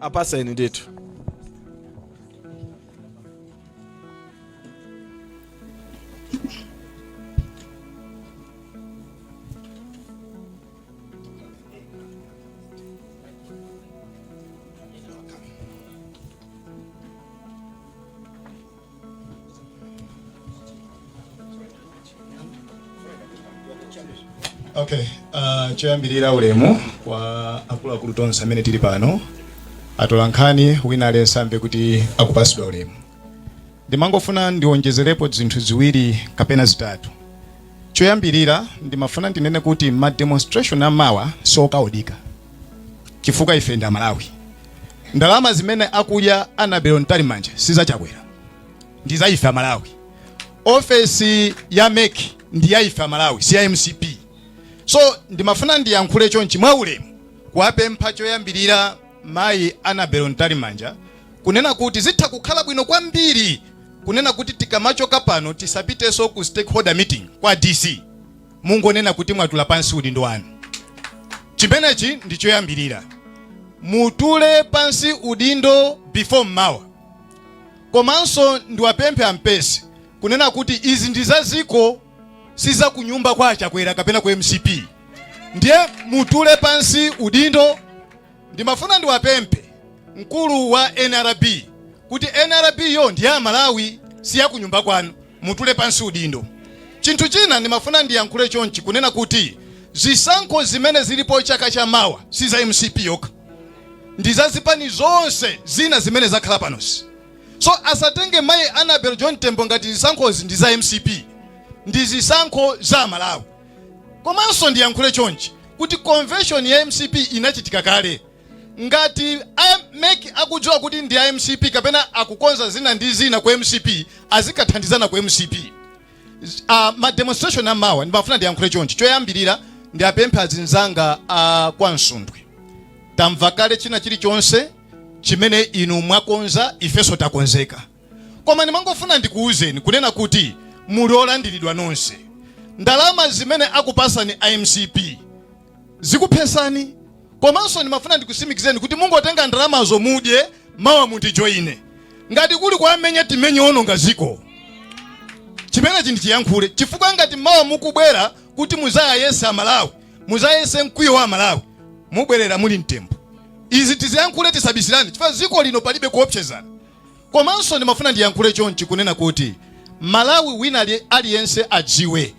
Apaseni ndithu. Okay, choyambirira ulemu kwa akuluakulu tonse amene tili pano, atolankhani, wina aliyense amve kuti akupasidwa ulemu. Ndimangofuna ndionjezerepo zinthu ziwiri kapena zitatu. Choyambirira, ndimafuna ndinene kuti ma demonstration amawa siokaodika, chifukwa ife ndi Amalawi. Ndalama zimene akudya Annabel Mtalimanja si za Chakwera, ndi za ife Amalawi. Ofesi ya MEC ndi ya ife Amalawi, si ya MCP. So ndimafuna ndiyankhule chonchi mwaulemu kuwapempha choyambirira mayi Annabel Mtalimanja kunena kuti zitha kukhala bwino kwambiri kunena kuti tikamachoka pano tisapitenso ku stakeholder meeting kwa DC, mungonena kuti mwatula pansi udindo wanu. Chimenechi ndi choyambirira, mutule pansi udindo before mmawa. Komanso ndiwapemphe ampesi kunena kuti izi ndi za ziko, si za kunyumba kwa Achakwera kapena ku MCP, ndiye mutule pansi udindo. Ndimafuna ndiwapemphe mkulu wa NRB kuti NRB yo ndi ya Malawi, si ya kunyumba kwanu, mutule pansi udindo. Chinthu china ndimafuna ndiyankhule chonchi kunena kuti zisankho zimene zilipo chaka cha mawa si za MCP yokha, ndi za zipani zonse zina zimene zakhala panozi. So asatenge mayi Annabel John Tembo ngati zisankhozi ndi za MCP, ndi zisankho za Malawi. Komanso ndiyankhule chonchi kuti convention ya MCP inachitika kale. Ngati a MEC akudziwa kuti ndi a MCP kapena akukonza zina ndi zina ku MCP, azikathandizana ku MCP. Ma demonstration amawa ndimafuna ndiyankhule chonchi. Choyambirira, ndiapemphe azinzanga a kwa Msundwe, tamva kale china chilichonse chimene inu mwakonza, ifenso takonzeka. Koma ndimangofuna ndikuwuzeni kunena kuti muli olandiridwa nonse. Ndalama zimene akupasani a MCP zikuphesani. Komanso ndimafuna ndikusimikizeni kuti mungotenga ndalamazo mudye, mawa mundijoine. Ngati kuli kuamenya, timenye ononga ziko. Chimenechi ndichiyankhule chifukwa ngati mawa mukubwera kuti muzayese Amalawi, muzayese mkwiyo wa Amalawi, mubwerera muli mtembo. Izi tiziyankhule, tisabisirane, chifukwa ziko lino palibe kuopsezana. Komanso ndimafuna ndiyankhule chonchi kunena kuti Malawi wina aliyense adziwe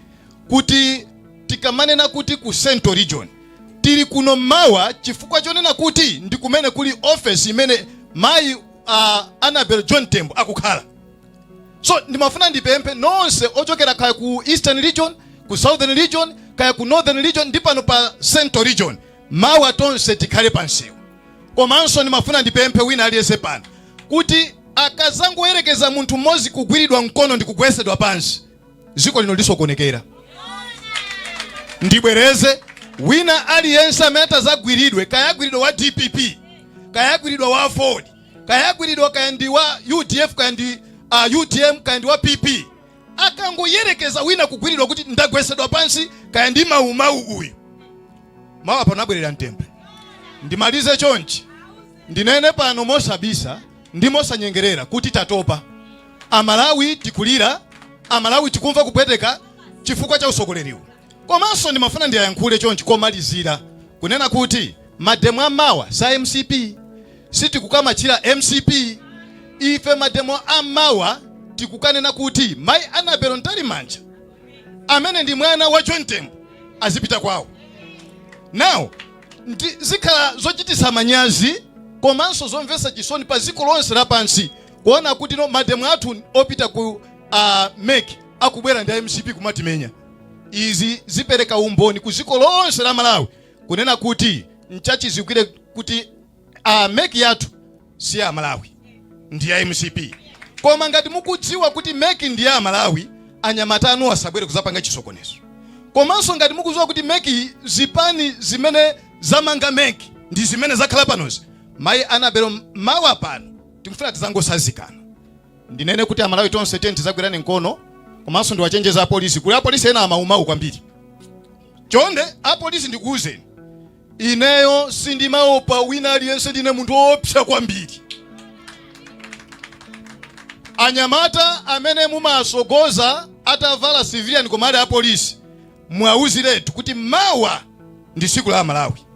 kuti tikamanena kuti ku Central Region tili kuno mawa chifukwa chonena kuti ndi kumene kuli office imene mayi Annabel John Tembo akukhala. So ndimafuna ndipemphe nonse ochokera kaya ku Eastern Region, ku Southern Region, kaya ku Northern Region ndi pano pa Central Region, mawa tonse tikhale pa msewu. Komanso ndimafuna ndipemphe wina aliyense pano kuti akazangoyerekeza munthu mmodzi kugwiridwa mkono ndi kugwesedwa pansi, dziko lino lisokonekera. Ndibwereze, wina aliyense amene atazagwiridwe, kaya agwiridwa wa DPP, kaya agwiridwa wa Ford, kaya agwiridwa kaya ndi wa UDF, kaya ndi UTM, kaya ndi wa PP, akangoyerekeza wina kugwiridwa kuti ndagwesedwa pansi kaya ndi maumau uyu, mawa pano abwerera mtembo. Ndimalize chonchi, ndinene pano mosabisa ndi mosanyengerera kuti tatopa. Amalawi tikulira, Amalawi tikumva kupweteka chifukwa cha usogoleriwu. Komanso ndimafuna ndiyankhule chonchi komalizira kunena kuti mademo amawa sa MCP, sitikukamachira MCP. Ife mademo amawa tikukanena kuti mayi Annabel Mtalimanja amene ndi mwana wa John Tembo azipita kwawo. Now zikhala zochititsa manyazi komanso zomvetsa chisoni pa dziko lonse lapansi kuona kuti no mademo athu opita ku MEC akubwera ndi MCP kumatimenya. Izi zipereka umboni ku dziko lonse la Malawi kunena kuti nchachidziwikire kuti MEC yathu si ya Malawi, ndi ya MCP. Koma ngati mukudziwa kuti MEC ndi ya Malawi, anyamata anu asabwere kuzapanga chisokonezo. Komanso ngati mukudziwa kuti MEC, zipani zimene zamanga MEC ndi zimene zakhala panozi, mayi Annabel, mawa pano tikufuna tizangosazikana. Ndinene kuti Amalawi tonse tiye tizagwirane mkono. Komanso ndiwachenjeza apolisi, kuli apolisi ena amaumau kwambiri. Chonde apolisi, ndikuwuzeni, Ineyo sindimaopa wina aliyense, ndine munthu woopsa kwambiri. Anyamata amene mumasogoza atavala civilian koma ali apolisi, mwauziretu kuti mawa ndi tsiku la Malawi.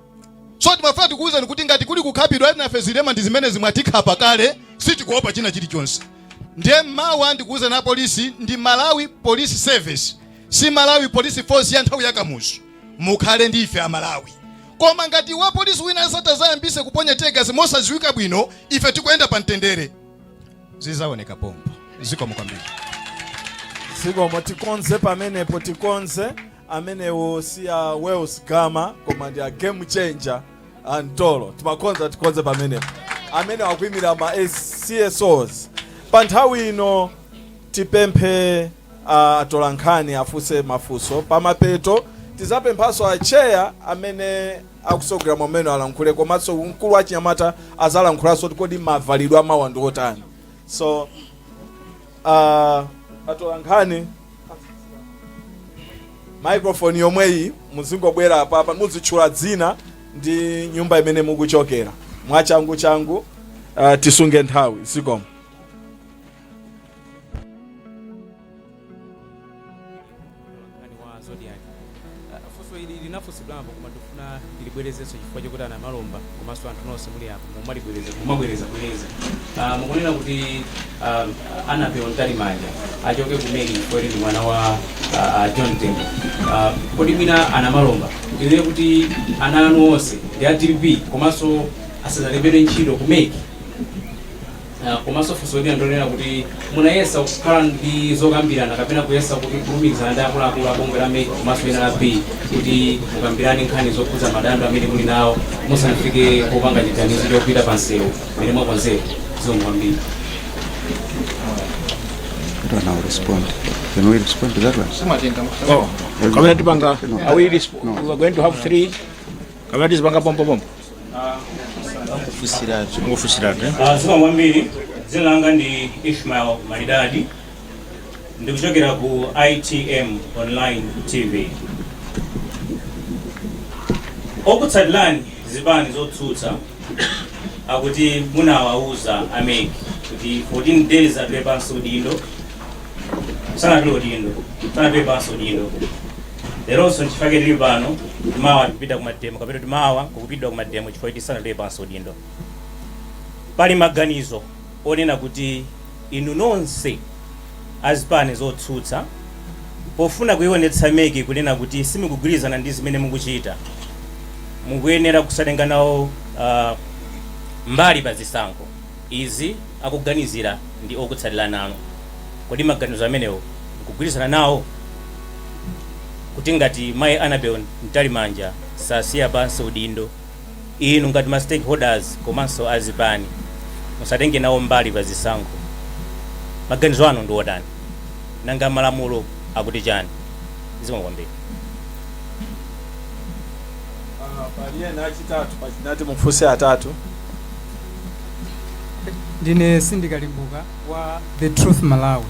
So timafuna tikuwuzani kuti ngati kuli kukhapidwa nafe zilema ndi zimene zimwatikhapa kale, sitikuopa china chilichonse. Ndiye mawa ndikuwuzani apolisi, ndi Malawi Police Service, si Malawi Police Force ya nthawi ya Kamuzu. Mukhale ndi ife Amalawi. Koma ngati wa polisi wina asatazayambise kuponya teargas mosadziwika bwino, ife tikuyenda pa mtendere, zizaoneka pompo. Zikomo kwambiri. Zikomo. Tikonze pamenepo, tikonze. Amenewo si a Wales Gama koma ndi a Game Changer Antolo. Timakonza, tikonze pamenepo. Amene akuyimira ma CSOs pa nthawi ino, tipemphe atolankhani afunse mafunso. Pamapeto tizapemphanso acheya amene akusogolera momene alankhule, komanso mkulu wa chinyamata azalankhulanso kuti kodi mavalidwe amawa ndi otani. So atolankhani, microphone yomweyi, muzingobwera apapa, muzitchula dzina ndi nyumba imene mukuchokera mwachangu changu, tisunge nthawi. Zikomo. Nkhani wa Zodiak. Funso ili linafunsidwapo koma ndifuna ndilibwerezenso chifukwa chokuti ana Malomba komanso anthu nonse muli apo mumalibwereza, mumabwereza bwereza. Mukunena kuti Annabel Mtalimanja achoke ku MEC chifukwa kuti ndi mwana wa John Tembo. Kodi mwina ana Malomba tinene kuti ana anu onse ndi a DPP komanso asadzalembedwe ntchito ku MEC? Komanso funso lina ndonena kuti munayesa kukhala ndi zokambirana kapena kuyesa kuti kulumikizana ndi akuluakulu a bungwe la MEC komanso NRB kuti mukambirane nkhani zokhudza madando amene muli nawo musanafike popanga chiganizo chopita pa msewu mmene mwakonzera? Zikomo kwambiri. I don't know how to respond. Can we respond to that one? Oh, kapena tipanga, are we No. we are going to have three, kapena tizipanga pompo pompo? Ngofunsiratu, eh? Zikomo kwambiri. Dzina langa ndi Ishmael Maridadi, ndikuchokera ku ITM Online TV. Okutsatirani zipani zotsutsa akuti munawauza a MEC kuti 14 days atule pansi udindo, sanatule udindo, sanatule pansi udindo. Leronso nchifukwa tili pano, mawa tikupita ku mademo, kapena kuti mawa kukupitidwa ku mademo chifukwa kuti sanatule pansi udindo. Pali maganizo onena kuti inu nonse azipani zotsutsa, pofuna kuionetsa MEC kunena kuti simukugwirizana ndi zimene mukuchita, mukuyenera kusatenga nawo mbali pa zisankho. Izi akuganizira ndi okutsatirana nanu. Kodi maganizo amenewo mukugwirizana nawo, kuti ngati mayi Annabel Mtalimanja sasiya pansi udindo, inu ngati ma stakeholders komanso azipani musatenge nawo mbali pa zisankho? Maganizo anu ndi otani? Nanga malamulo akuti chani? Zikomo kwambiri. Pali ena achitatu pachinati mufunse atatu. Ndine Sindikalimbuka wa The Truth Malawi.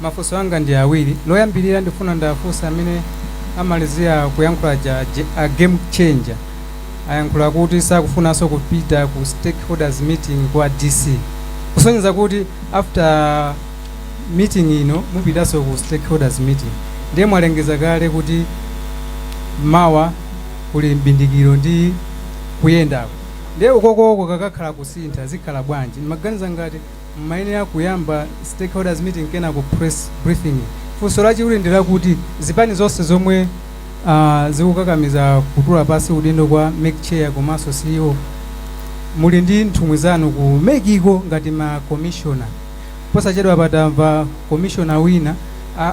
Mafunso anga ndi awiri. Loyambirira, ndifuna ndafunsa amene amalizira kuyankhula ja, a Game Changer. Ayankhula kuti sakufunanso kupita ku stakeholders meeting kwa DC, kusonyeza kuti after meeting ino mupitanso ku stakeholders meeting. Ndiye mwalengeza kale kuti mawa kuli mbindikiro ndi kuyendako, ndiye ukokoko kakakhala kusintha zikhala bwanji? Maganiza ngati mmayenera kuyamba stakeholders meeting kenako press briefing. Funso lachiwiri ndi lakuti zipani zonse zomwe zikukakamiza kutula pasi udindo kwa MEC chair komanso CEO, muli ndi nthumwi zanu ku MEC ko ngati ma commissioner. Posachedwa patamva commissioner wina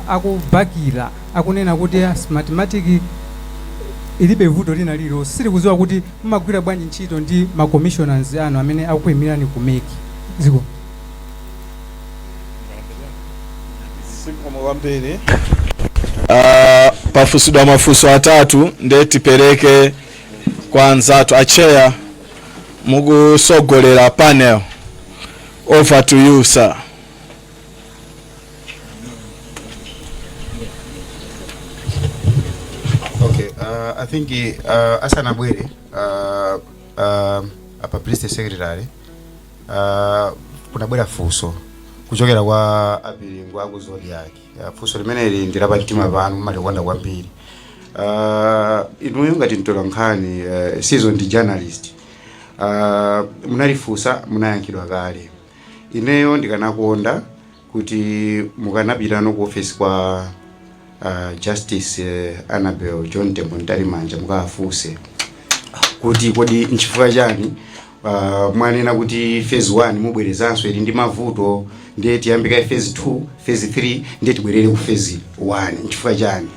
akubakira akunena kuti Smartmatic ilibe vuto lina lililonse. Sitikudziwa kuti mumagwira bwanji ntchito ndi ma commissioners anu amene akuyimirani ku MEC. Zikomo. Zikomo kwambiri. Pafunsidwa mafunso atatu, nde tipereke kwa anzathu acheya mukusogolera panel. Over to you, sir. Okay. I think asanabwere a publicity secretary, kunabwera funso kuchokera kwa apiringu aku Zodiak. Funso limeneli ndi lapamtima panu, mumalikonda kwambiri. Inuyo ngati mtolankhani, seasoned journalist, munalifunsa, munayankhidwa kale. Ineyo ndikanakonda kuti mukanapitano ku office kwa Justice Annabel John Tembo Mtalimanja, mukawafunse kuti kodi nchifukwa chani mwanena kuti phase 1 mubwerezanso ili ndi mavuto, ndiye tiyambika phase 2, phase 3, ndiye tibwerere ku phase 1, nchifukwa chani?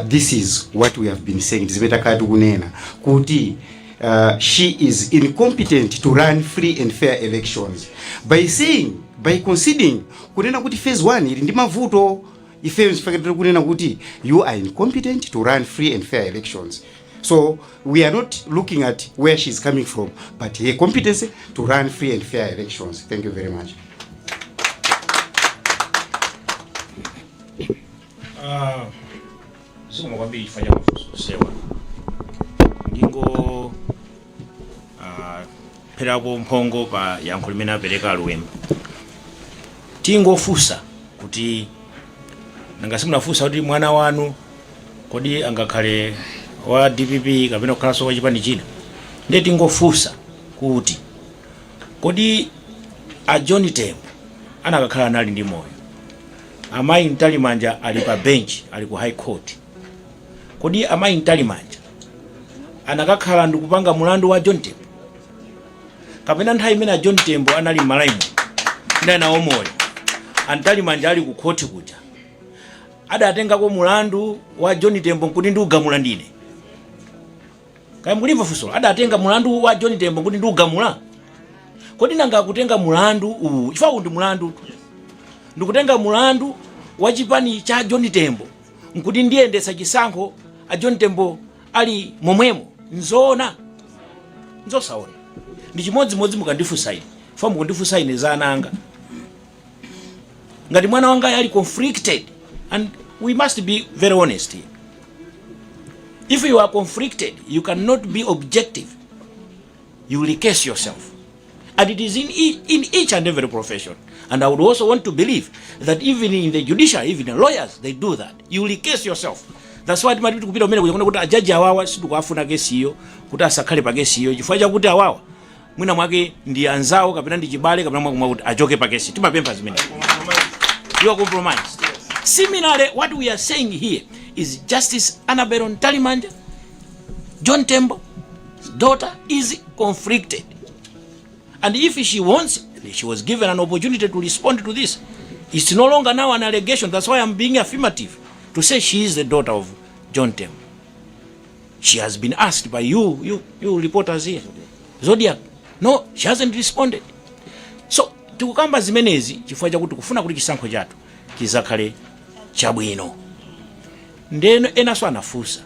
This is what we have been saying, zimene takhala tikunena kuti she is incompetent to run free and fair elections by saying, by conceding kunena kuti phase 1 ili ndi mavuto. Ifeyo nchifukwa tiri kunena kuti you are incompetent to run free and fair elections. So we are not looking at where she's coming from, but her competence to run free and fair elections. Thank you very much. Zikomo kwambiri chifukwa cha mafunso onsewa. Ndingo pherako mphongo pa yankho limene apereka Aluwemba. Tingofunsa kuti nanga simunafunsa kuti mwana wanu kodi angakhale wa DPP kapena kukhalanso wa chipani china? Ndiye tingofunsa kuti kodi a John Tembo anakakhala anali ndi moyo, amayi Mtalimanja ali pa bench, ali ku High Court, kodi amayi Mtalimanja anakakhala ndikupanga mulandu wa John Tembo? Kapena nthawi imene a John Tembo anali m'Malawi muno ndi nawo moyo, a Mtalimanja ali ku khoti kuja, adatengako mulandu wa John Tembo nkuti ndiugamula ndine? Kaya mukulimva funso? Adatenga mulandu wa John Tembo nkuti ndiugamula? Kodi nanga akutenga mulandu uwu chifukwa uwu ndi mulandu, ndikutenga mulandu wa chipani cha John Tembo nkuti ndiyendetsa chisankho a John Tembo ali momwemo? Nzoona? Nzosaona. Ndi chimodzimodzi mukandifunsa ine, chifukwa mukundifunsa ine za ana anga, ngati mwana wanga ali conflicted, and we must be very honest here, if you are conflicted, you cannot be objective, you will curse yourself. And it is in each and every profession, and I would also want to believe that even in the judiciary, even the lawyers, they do that. You will curse yourself. That's why timati tikupita kumene kuja kuti ajaji awawa sitikuafuna kesiyo, kuti asakhale pa kesiyo chifukwa chakuti awawa mwina mwake ndi anzawo kapena ndi chibale kapena mwake kuti achoke pa kesi. Timapempha zimene. You are compromised. Similarly, what we are saying here is Justice Annabel Mtalimanja, John Tembo daughter, is conflicted, and if she wants, she was given an opportunity to respond to this. It's no longer now an allegation. That's why I'm being affirmative to say she is the daughter of John Tembo. She has been asked by you reporters here, Zodiak. No, she hasn't responded. So tikukamba zimenezi chifukwa chakuti kufuna kuti chisankho chathu chizakhale chabwino. Ndeno enanso anafunsa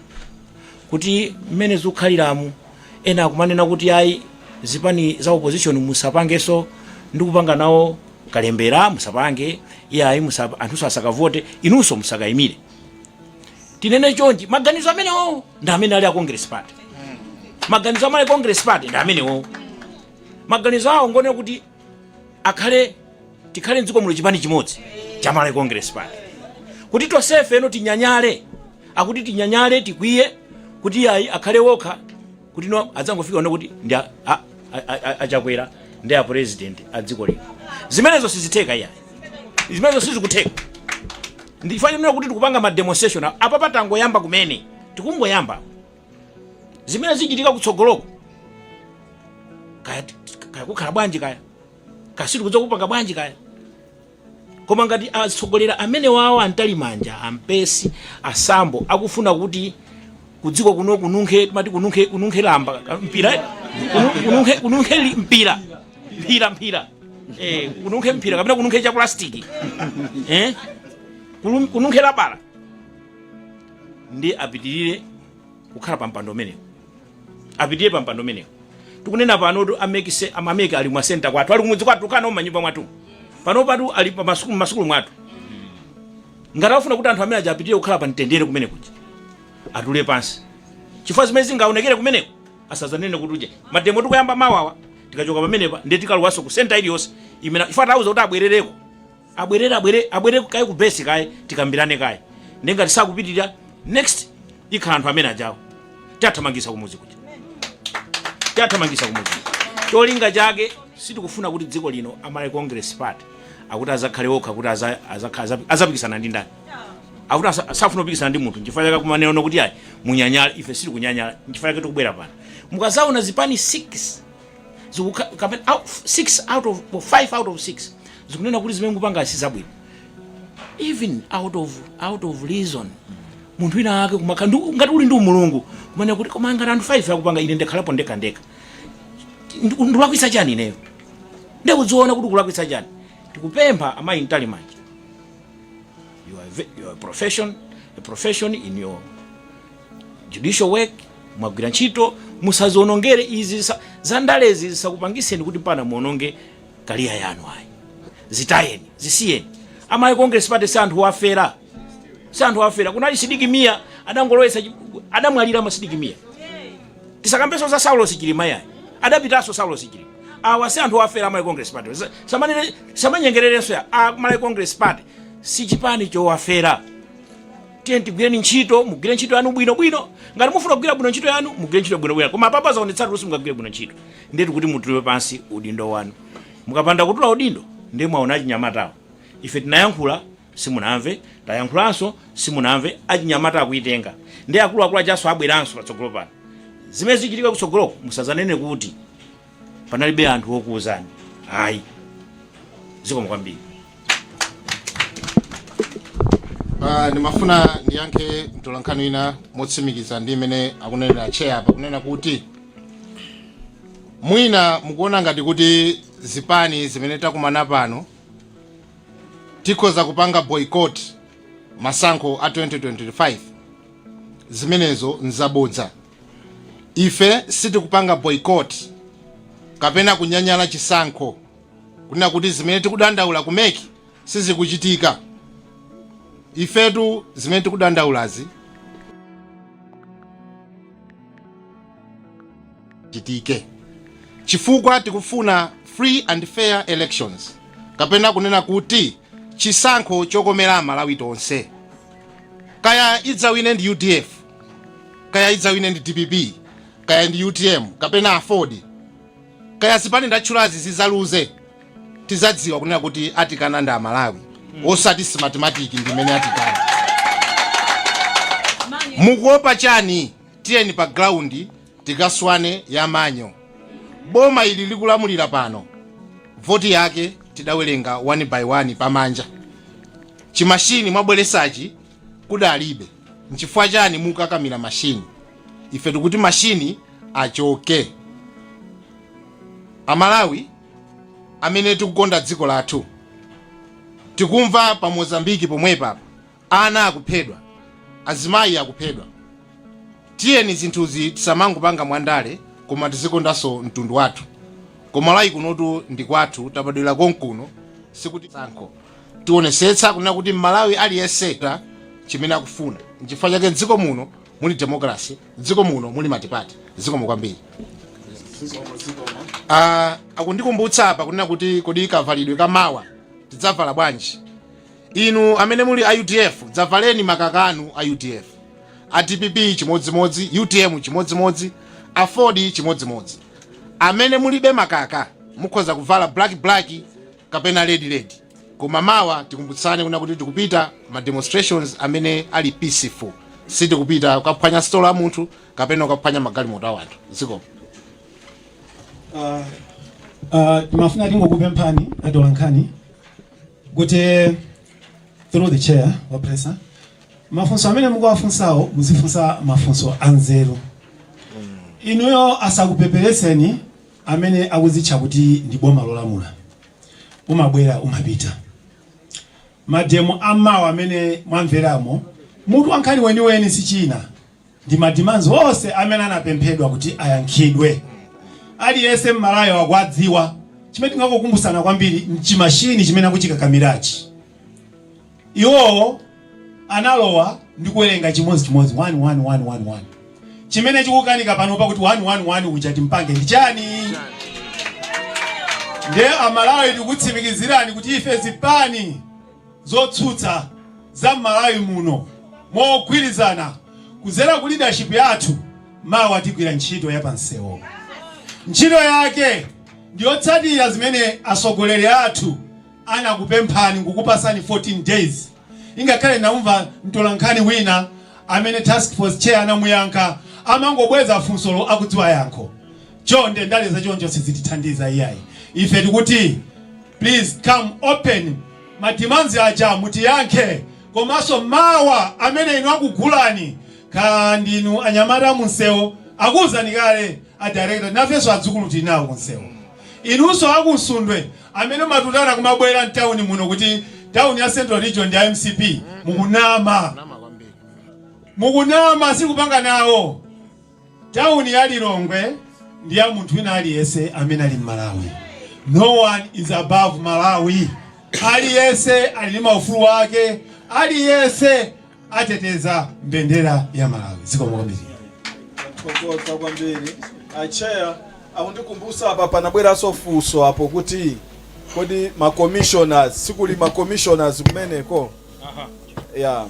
kuti mmene zikukhaliramu, ena akumanena kuti ayi, zipani za opposition musapangenso ndi kupanga nawo kalembera, musapange iyayi, anthunso asakavote, inunso musakayimire. Tinene chonchi, maganizo amenewo ndi amene ali a Congress Party. Maganizo amene Congress Party ndi amenewo. Maganizo awo ngonena kuti akhale tikhale mdziko muno chipani chimodzi cha Malawi Congress Party, kuti tonsefe eno tinyanyale, akuti tinyanyale, tikwiye kuti ayi, akhale wokha, kuti no, adzangofika ono kuti ndi achakwera ndi a president a dziko lino. Zimenezo sizitheka iyayi, zimenezo sizikutheka. Ndifanira kuti tikupanga ma demonstration apa, patangoyamba kumene, tikungoyamba. Zimene zichitika kutsogoloko, kaya kaya kukhala bwanji, kaya kasiti kudza kupanga bwanji kaya, koma ngati atsogoleri amene wawo Antalimanja, Ampesi, Asambo akufuna kuti kudziko kuno kununkhe, timati kununkhe, kununkhe lamba mpira, kununkhe mpira, mphira, mphira, kununkhe mpira kapena kununkhe cha plastic, kununkhe labala, ndi apitirire kukhala pa mpando umenewo, apitirire pa mpando umenewo. Tikunena pano tu a MEC ali mwa center kwathu, ali kumudzi kwathu, kana manyumba mwathu pano patu, ali pa masukulu mwathu. Ngati afuna kuti anthu amene aja apitirire kukhala pa mtendere kumene kuja, atule pansi. Chifukwa zimene zingaonekere kumeneko, asazanene kuti uje mademo tikuyamba mawawa. Tikachoka pamenepa, ndiye tikalowanso ku center iliyonse imene, chifukwa tauza kuti abwerereko, abwerere, abwere, abwere kaye ku base kaye, tikambirane kaye. Ndiye ngati sakupitirira, next ikhala anthu amene ajawo tiathamangisa kumuzi kuja, tiathamangisa kumuzi. Cholinga chake, sitikufuna kuti dziko lino a Malawi Congress Party akuti azakhale okha, kuti azapikisana ndi ndani? Akuti safuna kupikisana ndi munthu. Nchifukwa chake kumanena kuti ayi, munyanyala. Ife sitikunyanyala. Nchifukwa chake tikubwera pano. Mukazaona zipani 6 6 out of 5 out of 6 zikunena kuti zimene mukupanga si zabwino, even out of reason, munthu wina ake kumakhala ngati uli ndi umulungu, kumanena kuti koma ngati anthu 5 akupanga, ine ndikhalapo ndekha ndekha, ndikulakwitsa chani ineyo? Ndikudziona kuti kulakwitsa chani? Tikupempha amayi Mtalimanja, you are a profession in your judicial work. Mwagwira ntchito, musazionongere izi zandalezi zisakupangiseni kuti mpana muononge career yanu. Ayi, zitayeni, zisiyeni. A Malawi Congress Party si anthu wafera, si anthu wafera. Kunali Sidik Mia, adangolowetsa adamwalira ma Sidik Mia. Tisakambenso za Saulos Chilima, yayi, adapitanso Saulos Chilima. Awa si anthu wafera, a Malawi Congress Party. Samanyengererenso ya a Malawi Congress Party si chipani chowafera. Tiye tigwireni ntchito, mugwire ntchito yanu bwinobwino. Ngati mufuna kugwira bwino ntchito yanu, mugwire ntchito bwinobwino. Koma apapa zaonetsatu kuti simungagwire bwino ntchito. Ndiye tikuti mutule pansi udindo wanu. Mukapanda kutula udindo, ndiye mwaona achinyamatawo. Ife tinayankhula, simunamve. Tayankhulanso, simunamve. Achinyamata akuitenga. Ndi akuluakulu achaso abweranso patsogolo pano. Zimene zichitika kutsogoloko, musazanene kuti panalibe anthu wokuwuzani, ayi. Zikomo kwambiri. Ndimafuna ndiyankhe mtolankhani wina motsimikiza ndi imene akunenera chair apa, kunena kuti mwina mukuona ngati kuti zipani zimene takumana pano tikhoza kupanga boycott masankho a 2025. Zimenezo nzabodza. Ife sitikupanga boycott kapena kunyanyala chisankho, kunena kuti zimene tikudandaula ku MEC sizikuchitika. Ifetu zimene tikudandaulazi chitike chifukwa tikufuna free and fair elections, kapena kunena kuti chisankho chokomera Malawi tonse. Kaya idzawine ndi UDF, kaya idzawine ndi DPP, kaya ndi UTM kapena AFORD, kaya zipani ndatchulazi zizaluze, tizadziwa kunena kuti atikana ndi Amalawi, osati Smartmatic ndimene atikana. Mukuopa chani? Tiyeni pa ground tikaswane yamanyo. Boma ili likulamulira pano, voti yake tidawerenga one by one pamanja. Chimashini mwabweresachi kudalibe. Nchifukwa chani mukakamira mashini? Ife tikuti mashini achoke. Amalawi amene tikukonda dziko lathu, tikumva pa Mozambiki pomwepa ana akuphedwa, azimayi akuphedwa. Tiyeni zinthuzi tisamangopanga mwandale, koma tizikondanso mtundu wathu. Kumalawi kunotu ndi kwathu, tabadwira konkuno. Sikuti sankho tionesetsa kunena kuti Mmalawi aliyense chimene akufuna. Nchifukwa chake mdziko muno muli democracy, mdziko muno muli multiparty. Zikomo kwambiri. Akundikumbutsa apa kunena kuti kodi kavalidwe kamawa tidzavala bwanji? Inu amene muli a UDF, dzavaleni makaka anu a UDF, a DPP chimodzimodzi, UTM chimodzimodzi, AFORD chimodzimodzi. Amene mulibe makaka mukhoza kuvala black black kapena red red. Koma mawa tikumbutsane kuna kuti tikupita ma demonstrations amene ali peaceful. Sitikupita kukaphwanya sitolo a munthu kapena kukaphwanya magalimoto a anthu. Zikomo. Timafuna tingokupemphani atolankhani kuti, through the chair wa presser, mafunso amene mukuwafunsawo muzifunsa mafunso anzeru. Inuyo asakupepereseni amene akuzitcha kuti ndi boma lolamula. Umabwera, umapita. Mademo amawa amene mwamveramo, mutu wankhani weniweni si china, ndi ma demands onse amene anapemphedwa kuti ayankhidwe. Aliyense Mmalawi akuwadziwa. Chimene tingangokumbutsana kwambiri mchimashini chimene akuchikakamirachi, iwowo analowa ndi kuwerenga chimodzimodzi 1 1 1 1 1. Chimene chikukanika panopa kuti 111 uja timpange ndi chani? Ndiye Amalawi, tikutsimikizirani kuti ife zipani zotsutsa za m'Malawi muno, mogwirizana kuzera ku leadership yathu, mawa tigwira ntchito ya pansewo. Ntchito yake ndiyotsatira zimene atsogoleri athu anakupemphani nkukupasani 14 days. Ingakhale naumva mtolankhani wina amene task force chair anamuyankha, amangobweza funsolo akudziwa yankho. Chonde, ndale zachoncho sizitithandiza iyayi. Ife tikuti please come open, ma demands aja mutiyankhe. Komanso mawa amene inu akugulani, ka ndinu anyamata munsewu, akuwuzani kale a director, nafenso adzukulu tili nawo kunsewu. Inunso akunsundwe amene matutana kumabwera mtawuni muno kuti tawuni ya Central Region ndi ya MCP, mukunama, mukunama, sikupanga nawo. Tawuni ya Lilongwe ndi ya munthu wina aliyense amene ali m'Malawi. No one is above Malawi. Aliyense ali ndi maufulu ake, aliyense ateteza mbendera ya Malawi. Zikomo kwambiri. Thokoza kwambiri, a chair. Akundikumbusa apa, panabweranso funso apo kuti kodi ma commissioners, sikuli ma commissioners kumeneko ya?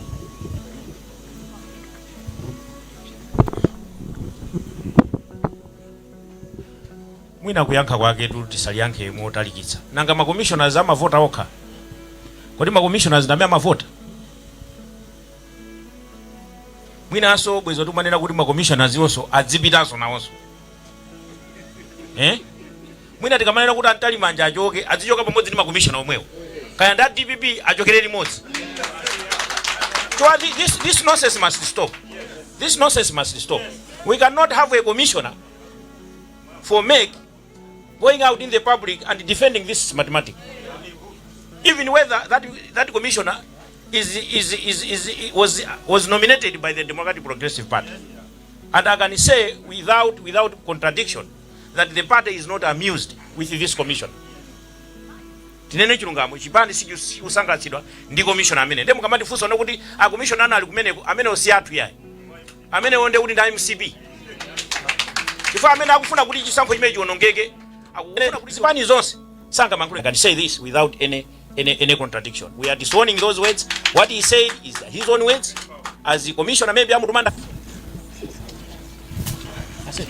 Mwina kuyankha kwake tu tisaliyankhe motalikitsa. Nanga ma commissioners amavota okha? Kodi ma commissioners ndi amene amavota? Mwinanso bwezi timanena kuti ma commissioners onso adzipitanso nawonso, eh? Mwina tikamanena kuti a Mtalimanja achoke, adzichoka pamodzi ndi ma commissioner omwewo, kaya ndi a DPP, achokere limodzi. So this nonsense must stop. This nonsense must stop. We cannot have a commissioner for MEC going out in the public and defending this mathematic, even whether that commissioner is, is, is, was nominated by the Democratic Progressive Party. And I can say without contradiction that the party is not amused with this commission. Tinene chilungamo, chipani sikusangalatsidwa ndi commissioner amene. Ndiye mukamatifunsa kuti a commissioner ana ali kumeneko, amene si athu yayi, amenewo ndiye kuti ndi MCP, chifukwa amene akufuna kuti chisankho chimene chiwonongeke, akufuna kuti zipani zonse sangamankhule. I can say this without any contradiction. We are disowning those words. What he said is his own words as the commissioner. Maybe amutumanda. Ase,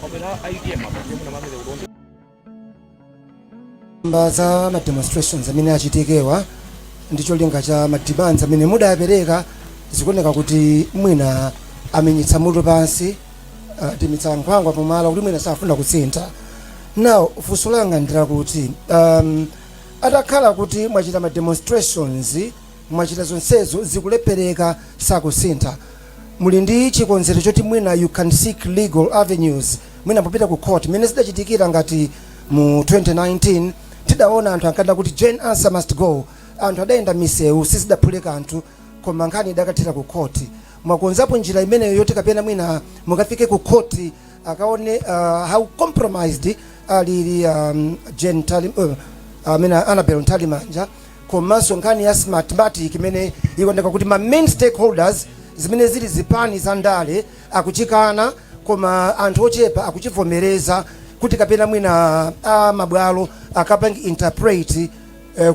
wabwera IDM apa, ndiye muna mamele ulonde. Mba za ma demonstrations amene achitikewa ndi cholinga cha ma demands amene mudapereka, zikuoneka kuti mwina amenyetsa mutu pansi, timitsa nkhwangwa pomala, kuti mwina safuna kusintha. Now funso langa ndilakuti atakhala kuti mwachita ma demonstrations, mwachita zonsezo, zikulephereka, sakusintha, muli ndi chikonzero choti mwina you can seek legal avenues, mwina popita ku court, mmene zidachitikira ngati mu 2019? Tidaona anthu ankada kuti "Jane Ansah must go", anthu adayenda misewu, sizidaphule kanthu, koma nkhani idakathera ku court. Mwakonzapo njira imeneyo yoti kapena mwina mukafike ku court, akaone how compromised alili Jane Tali, amene Annabel Mtalimanja, komanso nkhani ya Smartmatic imene ikuoneka kuti ma main stakeholders, zimene zili zipani za ndale, akuchikana, koma anthu ochepa akuchivomereza, kuti kapena mwina a mabwalo akapange interpret,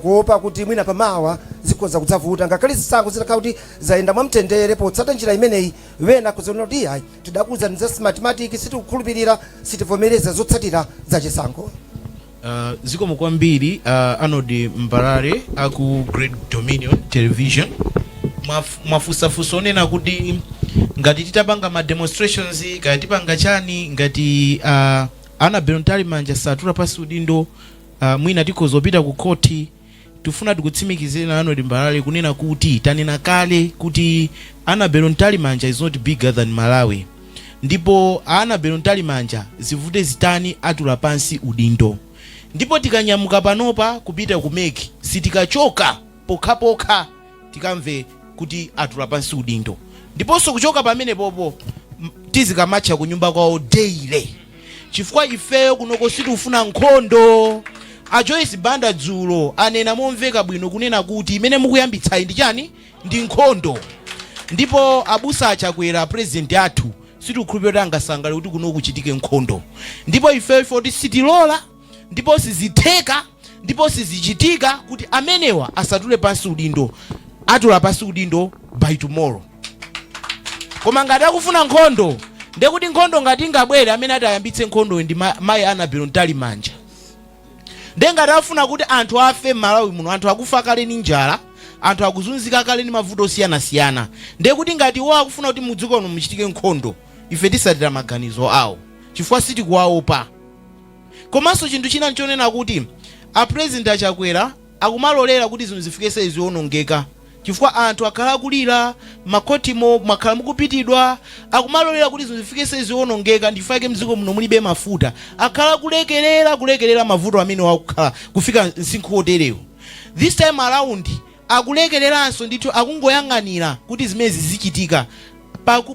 kuopa kuti mwina pamawa zikhoza kudzavuta, ngakhale zisankho zitakhala kuti zayenda mwamtendere potsata njira imeneyi, wena kuzaona kuti ayi, tidakuwuzani za Smartmatic, sitikukhulupirira, sitivomereza zotsatira za chisankho? Zikomo kwambiri, Arnold Mbalale aku Great Dominion Television. Mwafunsafunsa onena kuti ngati titapanga ma demonstrations, kaya tipanga chani, ngati Annabel Mtalimanja satula pasi udindo, mwina tikhoza kupita ku khoti. Tifuna tikutsimikizire, Arnold Mbalale, kunena kuti tanena kale kuti Annabel Mtalimanja is not bigger than Malawi, ndipo Annabel Mtalimanja, zivute zitani, atula pansi udindo. Ndipo tikanyamuka panopa kupita ku MEC, sitikachoka pokhapokha tikamve kuti atula pansi udindo. Ndiponso kuchoka pamene popo, tizikamatcha kunyumba kwawo daily, chifukwa ifeyo kunoko sitikufuna nkhondo. A Joyce Banda dzulo anena momveka bwino kunena kuti imene mukuyambitsayi ndi chani? Ndi nkhondo. Ndipo abusa achakwera, president athu, sitikukhulupirira kuti angasangalale kuti kuno kuchitike nkhondo. Ndipo ifeyo ife kuti sitilola, ndipo sizitheka, ndipo sizichitika kuti amenewa asatule pansi udindo. Atula pansi udindo by tomorrow. Koma ngati akufuna nkhondo, ndekuti nkhondo ngati ingabwere, amene ati ayambitse nkhondoyo ndi mayi Annabel Mtalimanja. Nde ngati afuna kuti anthu afe m'Malawi muno, anthu akufa kale ni njala, anthu akuzunzika kale ndi mavuto osiyanasiyana, ndiye kuti ngati iwo akufuna kuti mudziko muno muchitike nkhondo, ife tisatira maganizo awo chifukwa sitikuwaopa. Komanso chinthu china nchonena kuti a President aChakwera akumalolera kuti zinthu zifike sezionongeka, chifukwa anthu akhala akulira makhotimo, mwakhala mukupitidwa. Akumalolera kuti zinthu zifike sezionongeka, ndichifukwa chake mdziko muno mulibe mafuta. Akhala kulekerera kulekerera mavuto amene wakukhala kufika msinkhu woterewu. This time around akulekereranso ndithu, akungoyang'anira kuti zimenezi zichitika.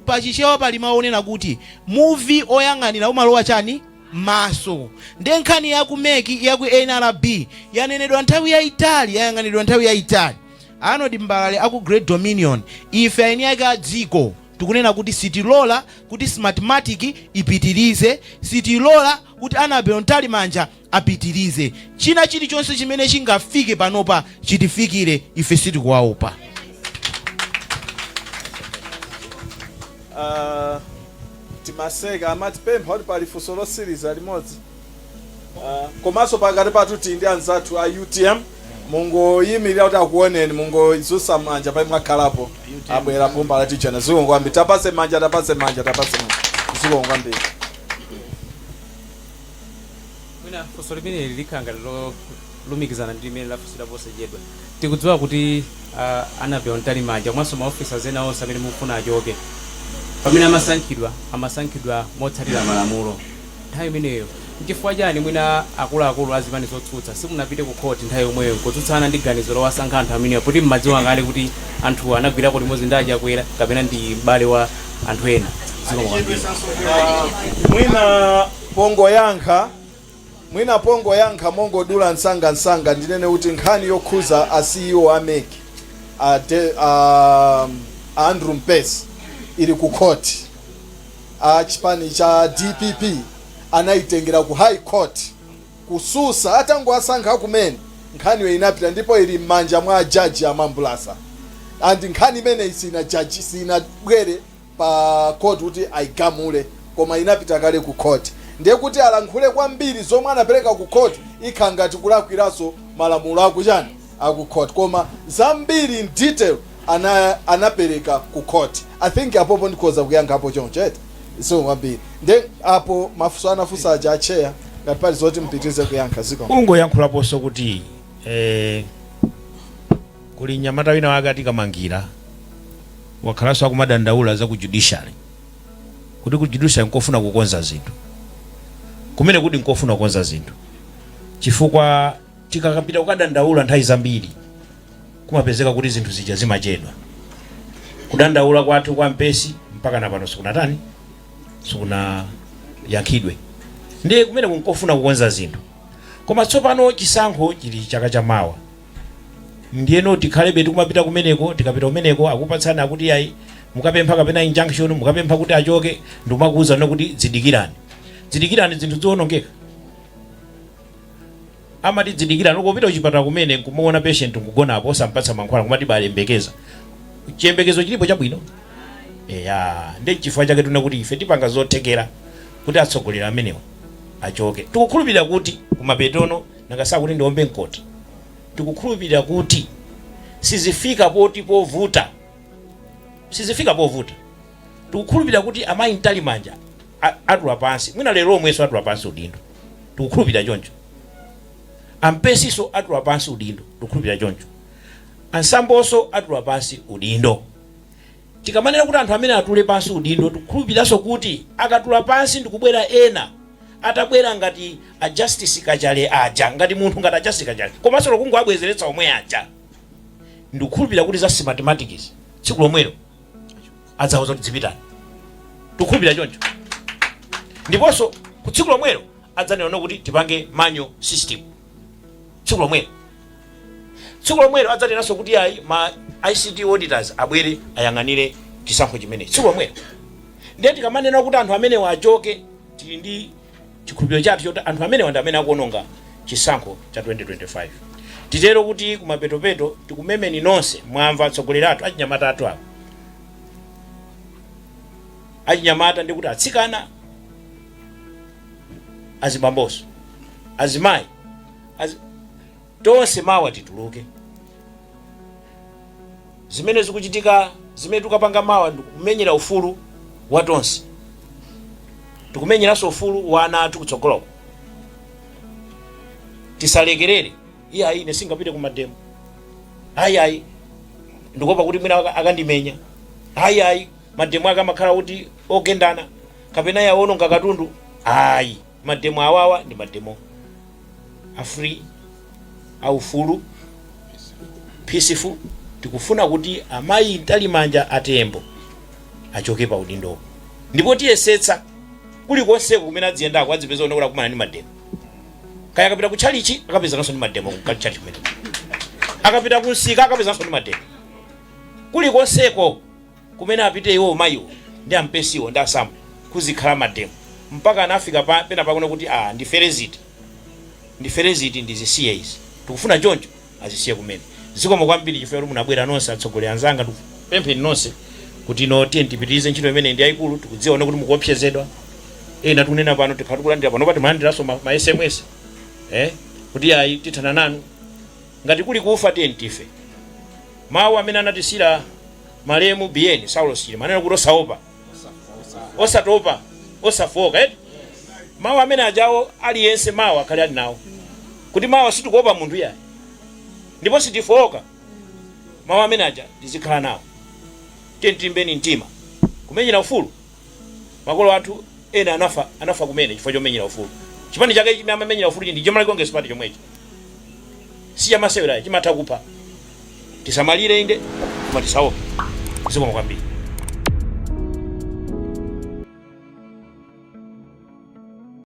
Pa Chichewa pali mawu onena kuti muvi oyang'anira umalowa chani maso. Nde nkhani ya ku MEC, ya ku NRB yanenedwa nthawi yayitali, yayang'anidwa nthawi yayitali. Arnold Mbalale aku Great Dominion, ife eni ake a dziko tikunena kuti sitilola kuti Smartmatic ipitirize, sitilola kuti Annabel Mtalimanja apitirize. China chilichonse chimene chingafike panopa chitifikire, ife sitikuwaopa. Timaseka amatipempha kuti pali funso losiriza limodzi. Komanso pakati pathu tili ndi anzathu a UTM. Mungoyimirira kuti akuoneni, mungozusa manja pamene mwakhalapo. Abwera pomba latichana. Zikomo kwambiri. Tapase manja, tapase manja, tapase manja. Zikomo kwambiri. Mwina funso limeneli likhala ngati lolumikizana ndi limene lafunsidwa posachedwa. Tikudziwa kuti Annabel Mtalimanja komanso ma officers ena onse amene mukufuna achoke, pamene amasankhidwa, amasankhidwa motsatira malamulo nthawi imeneyo. Nchifukwa chani mwina akuluakulu a zipani zotsutsa simunapite ku court nthawi yomweyo kutsutsana ndi ganizo lowasankha anthu amenewa, poti mmadziwa kale kuti anthu anagwirako limodzi ndi aChakwera kapena ndi m'bale wa anthu ena? Zikomo kwambiri. Mwina pongoyankha mongodula msangamsanga, ndinene kuti nkhani yokhuza a CEO a MEC, a Andrew Mpesi, ili ku court. A chipani cha DPP anayitengera ku High Court kususa atangowasankha kumene. Nkhaniyo inapita ndipo ili m'manja mwa jaji amambulasa, and nkhani imeneyi sina jaji sinabwere pa court kuti ayigamule, koma inapita kale ku court. Ndiye kuti alankhule kwambiri zomwe anapereka ku court ikhala ngati kulakwiranso malamulo akuchani, aku court, koma zambiri in detail anapereka ku court. I think apopo ndikhoza kuyankhapo choncho, eti? So kwambiri nde apo mafunso anafunsa aja acheya, ngati pali zoti mpitirize kuyankha, ziko. Kungoyankhulaponso kuti kuli mnyamata wina wake atikamangira, wakhalanso akumadandaula za ku judiciary, kuti ku judiciary nkofuna kukonza zinthu kumene, kuti nkofuna kukonza zinthu, chifukwa tikakapita kukadandaula nthawi zambiri kumapezeka kuti zinthu zija zimachedwa. Kudandaula kwathu kwa Mpesi mpaka na pano sikunatani, sikunayankhidwe. Ndiye kumene kunkofuna kukonza zinthu. Koma tsopano chisankho chili chaka chamawa, ndiyeno tikhalebe tikumapita kumeneko. Tikapita kumeneko akupatsani, akuti ayi, mukapempha kapena injunction, mukapempha kuti achoke, ndikumakuwuzani kuti dzidikirani, dzidikirani, zinthu ziwonongeka. Amati dzidikirani, ukupita kuchipatala kumene nkumuona patient nkugonapo osampatsa mankhwala, kumati balembekeza, chiyembekezo chilipo chabwino? Eya, ndi chifukwa chake tuna kuti ife tipanga zothekera kuti atsogoleri amenewa achoke. Tikukhulupirira kuti kumapetono, nangasakuti ndiombe mkota, tikukhulupirira kuti sizifika poti povuta, sizifika povuta. Tikukhulupirira kuti amayi Mtalimanja atula pansi, mwina lero lomwenso atula pansi udindo, tikukhulupirira choncho. Ampesiso atula pansi udindo, tikukhulupirira choncho. Ansamboso atula pansi udindo. Tikamanena kuti anthu amene atule pansi udindo, tikukhulupiriranso kuti akatula pansi ndikubwera ena, atabwera ngati a Justice Kachale aja, ngati munthu ngati a Justice Kachale, komanso lokungoabwezeretsa omwe aja, ndikukhulupirira kuti za Smartmatics tsiku lomwelo adzauza kuti dzipitani. Tikukhulupirira choncho. Ndiponso ku tsiku lomwelo adzanena kuti tipange manual system tsiku lomwelo. Tsiku lomwelo adzanenanso kuti ayi, ma ICT auditors abwere ayang'anire Chisankho chimenechi tsiku lomwelo. Ndiye tikamanena kuti anthu amenewa achoke, tili ndi chikhulupiriro chathu choti anthu amenewa ndi amene akuononga chisankho cha 2025. Titero kuti kumapetopeto tikumemeni nonse. Mwamva atsogoleri athu, achinyamata athu awo, achinyamata ndi kuti atsikana, azibambonso, azimayi, tonse mawa tituluke. Zimene zikuchitika, zimene tikapanga mawa, ndikumenyera ufulu wa tonse, tikumenyeranso ufulu wa ana athu kutsogoloko. Tisalekerere. Iye, ayi, ine singapite ku mademo, ayi, ayi, ndikuopa kuti mwina akandimenya, ayi, ayi, mademo ake amakhala kuti ogendana kapena yawononga katundu. Ayi, mademo awawa ndi mademo a free, aufulu, peaceful. Tikufuna kuti amayi Mtalimanja, atembo achoke pa udindowo, ndipo tiyesetsa kulikonseko kumene adziyendako adzipeza kuti akumana ndi mademo. Kaya akapita ku tchalichi, akapezanso ndi mademo ku tchalichi kumene. Akapita ku msika, akapezanso ndi mademo. Kulikonseko kumene apite iwo, mayiwo ndi ampesiwo ndi asamu, kuzikhala mademo mpaka anafika pena pakuno kuti ah, ndifere ziti, ndifere ziti, ndizisiye izi. Tikufuna choncho azisiye kumene. Zikomo kwambiri chifukwa kuti munabwera nonse. Atsogoleri anzanga, tikupempheni nonse kuti no, tiye tipitirize ntchito imene ndi yayikulu. Tikudziwa kuti mukuopsezedwa ena. Tikunena pano tikhala tikulandira, panopa timalandiranso ma SMS kuti ayi, tithana nanu. Ngati kuli kufa, tiye tife. Mawu amene anatisira malemu Biyeni Saulos Chilima anena kuti osaopa, osatopa, osafoka, eh? Mawu amene ajawo aliyense mawu akhale ali nawo kuti mawa sitikuopa munthu yayi ndipo sitifoka. Mawu amene aja tizikhala nawo. Tiye tilimbeni mtima kumenyera ufulu. Makolo athu ena anafa, anafa kumene chifukwa chomenyera ufulu. Chipani chake chimene amamenyera ufulu ndi Malawi Congress Party chomwechi, si chamasewerayi, chimatha kupha. Tisamalire inde, koma tisaope. Zikomo kwambiri.